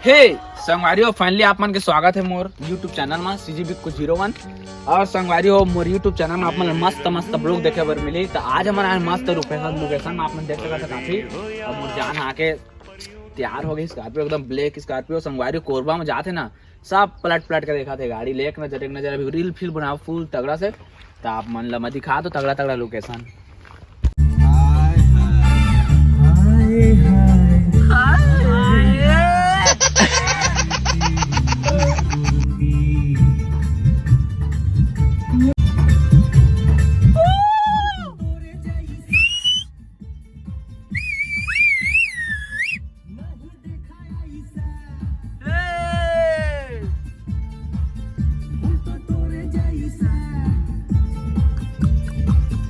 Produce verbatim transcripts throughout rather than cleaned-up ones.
हे संगवारी हो, finally आप मन के स्वागत है मोर YouTube चैनल में, CG Big कुछ zero one। और संगवारी हो, मोर YouTube चैनल में आप मन ला मस्त मस्त vlog देखे बर मिली। तो आज हमन आए मस्त लोकेशन, लोकेशन में आप मन देख सकत है काफी। अब मोर जान आके तैयार हो गई, स्कॉर्पियो एकदम ब्लैक स्कॉर्पियो। संगवारी हो, कोरबा में जाते ना, सब पलट पलट के देखा थे गाड़ी, लेक नजर एक नजर। अभी रील फील बनाओ फुल तगड़ा से, तो आप मन ला मैं दिखा दो तगड़ा तगड़ा लोकेशन।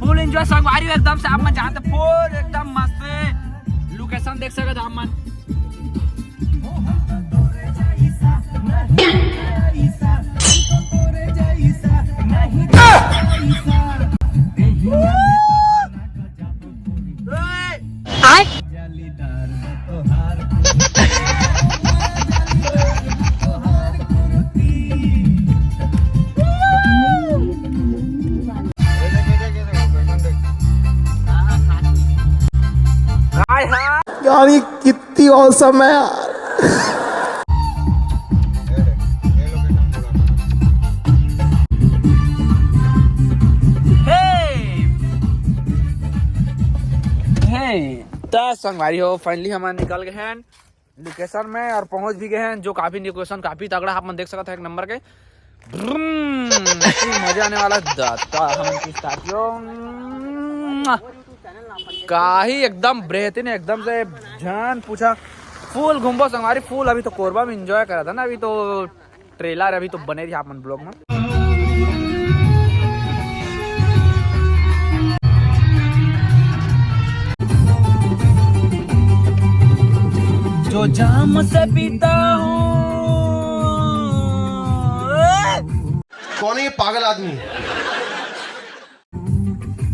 फुल एंजॉय संगवारी हो, एकदम से आप मन जानते, फुल एकदम मस्त लोकेशन देख सकत आप मन। हाय हाय। यार, ये कितनी औसम है यार। हे, हे, त संगवारी हो, finally हमन निकल गए हैं लोकेशन में और पहुंच भी गए हैं, जो काफी लोकेशन काफी तगड़ा, आप मन देख सकत है, एक नंबर के। ब्रूम, मजा आने वाला है। दाता हमन की स्टार्टिंग काही एकदम बेहतरीन, एकदम से जान पूछा। फुल घूमबो संगवारी, फुल। अभी तो कोरबा में एंजॉय करा था ना, अभी तो ट्रेलर अभी तो बने रही आप मन ब्लॉग में। जो जाम से पीता हूँ। कौन है ये पागल आदमी?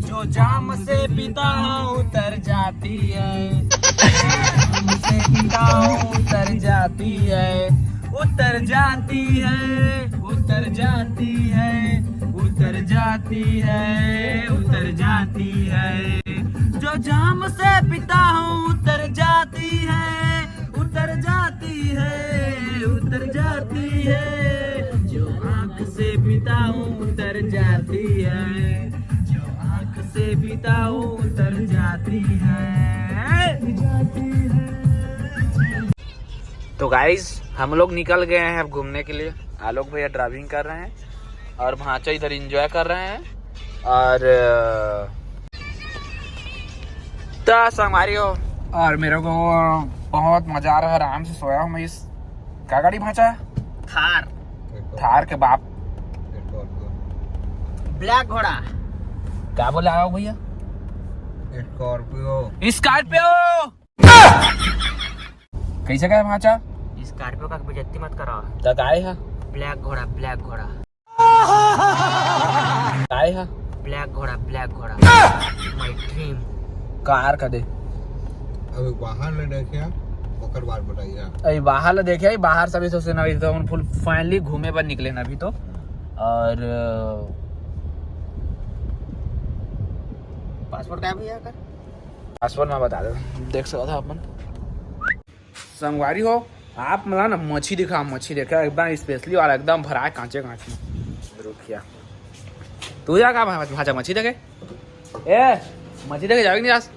जो जाम से पीता हूँ उतर जाती है, जाम से पीता हूँ उतर जाती है, उतर जाती है, उतर जाती है, उतर जाती है, उतर जाती है। जो जाम से पीता हूँ उतर जाती है, उतर जाती है, उतर जाती है। जो आंख से पीता हूँ उतर जाती है, जो आंख से पीता हूँ उतर जाती है। तो गाइस, हम लोग निकल गए हैं अब घूमने के लिए। आलोक भैया ड्राइविंग कर रहे हैं और भांचा इधर एंजॉय कर रहे हैं। और तो संगवारी हो, और मेरे को बहुत मजा आ रहा है, आराम से सोया हूँ मैं। इस का गाड़ी भांचा? थार। थार के बाप। ब्लैक घोड़ा। क्या बोले आओ भैया? स्कॉर्पियो। स्कॉर्पियो। कैसे का है भांचा? स्कॉर्पियो का बेइज्जती मत करो। तो काय है? ब्लैक घोड़ा, ब्लैक घोड़ा। काय है? ब्लैक घोड़ा, ब्लैक घोड़ा। माय ड्रीम। कार का दे। अभी बाहर ले देखे, ओकर बाद बताइए। अभी बाहर ले देखे, बाहर सभी सोचे ना, अभी तो हम फुल फाइनली घूमे पर निकले ना अभी तो। और पासवर्ड का भैया कर? पासवर्ड मैं बता दे, देख सकता था अपन। संगवारी हो, आप मन ला ना मच्छी दिखा, मच्छी देखा एकदम स्पेशली वाला, एकदम भराए कांचे कांचे। रुकिया, तू जा का भा-, भांचा मच्छी देखे? ए, मच्छी देखे जावे कि नहीं आज?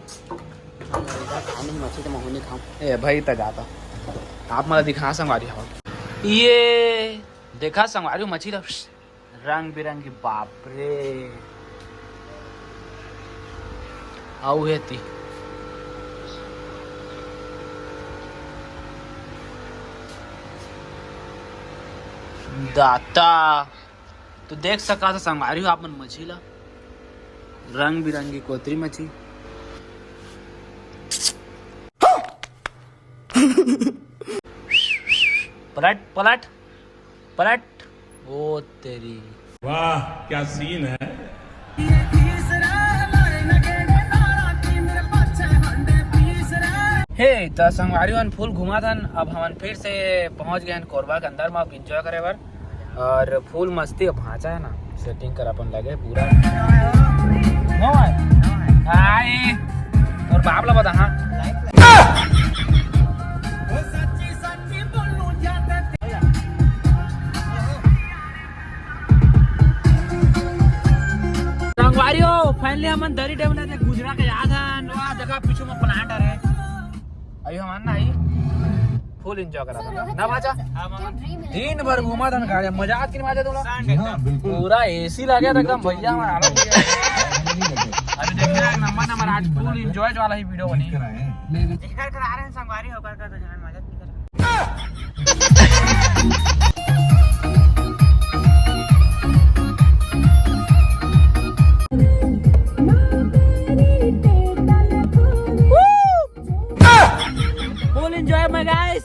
मच्छी तो महू नहीं खाऊं। ए भाई, त जाता। आप मन ला दिखा संगवारी हो। ये देखा संगवारी हो मच्छी ला। रंग बिरंगी, बाप रे। आऊ हे ती। दाता। तो देख सका था संगवारी हो आप मन मछली ला। रंग बिरंगी कोतरी मछली। पलट, पलट। पलट। ओ तेरी। वाह, क्या सीन है। हे, त संगवारी मन, full घूमत हन। अब हमन फिर से पहुंच गए हन कोरबा के अंदर में, अब enjoy करे बर। और full मस्ती, अब भांचा है ना, setting कर अपन लगे पूरा। नो है। हाय। और बाप ला बता, हाँ। संगवारी हो, finally हमन दरी डबना से गुजरा के याद है। वाह, देखा पीछू में plant है। अभी हमन ना आई, full enjoy करा था ना, ना भांचा? दिन भर घूमा था ना गाड़ी, मजा आत कि नहीं भांचा तुमला? पूरा एसी लगे था एकदम, भैया हमारा हालत ही है। अभी देखना एक नंबर नंबर, आज full enjoy वाला ही video बनी। जिकर करा रहे हैं संगवारी होकर कर तो जान मजा। Full enjoy, my guys.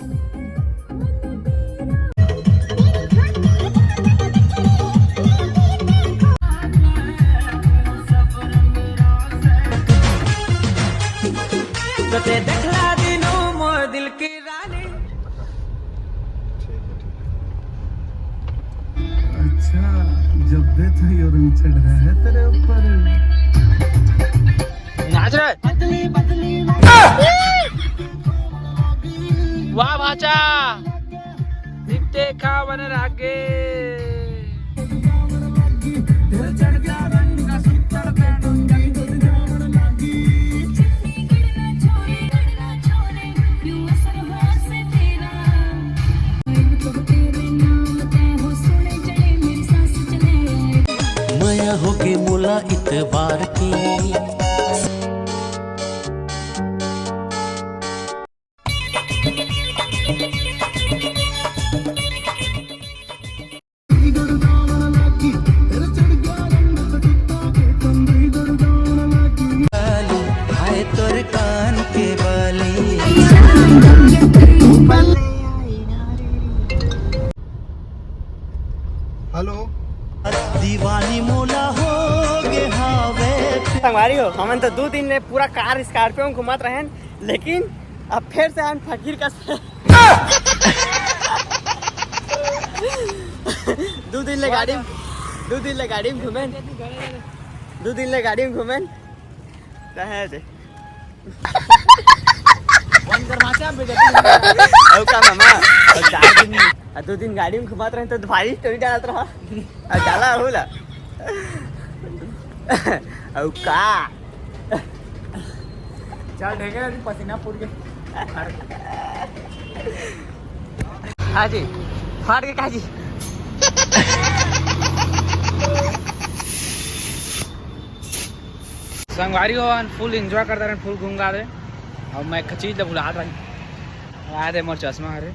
तो ते देखला दिनो मोर दिल की रानी। अच्छा, जब देख रही और चढ़ रहा है तेरे ऊपर। नाच रहा है। वाह भांचा, दिखते खावन रागे। मया होगे मोला इतवार के। हाय तोर कान के बाली। हेलो। दीवानी मोला हो गे हावे। संगवारी हो, हमन तो दू दिन ले पूरा कार Scorpio में घूमत रहेन, लेकिन अब फिर से हम फकीर कस दू दिन ले गाड़ी, दू दिन ले गाड़ी में घूमेन, दू दिन ले गाड़ी में घूमेन, त है दे। बंद कर माचा, बेइज्जती। अउ का मामा? अउ चार दिन, आ दू दिन गाड़ी में घुमात रहे तो भारी story डालत रहा। आ डाला होला। अउ का? चल, ढेके रहती, पसीना फूट के। हाँ जी, फाट के का जी? संगवारी हो, full enjoy करता रहे, full घूम गा दे। अब मैं एक चीज ला भुलात रही, आ दे मोर चश्मा हरे,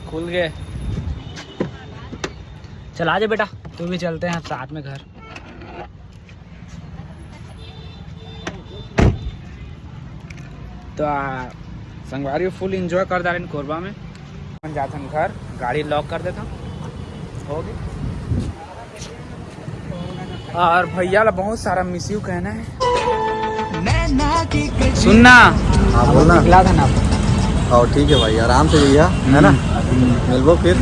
खुल गए। चल आ जा बेटा, तू भी चलते हैं साथ में घर। तो आ, संगवारी full enjoy कर डालेन कोरबा में। हम जात हन घर, गाड़ी lock कर देता हूँ। हो गई। और भैया ला बहुत सारा miss you कहना है। सुनना। हाँ, बोलना। निकला था ना। हाँ, ठीक है भाई, आराम से भैया, है ना? मिलबो फिर।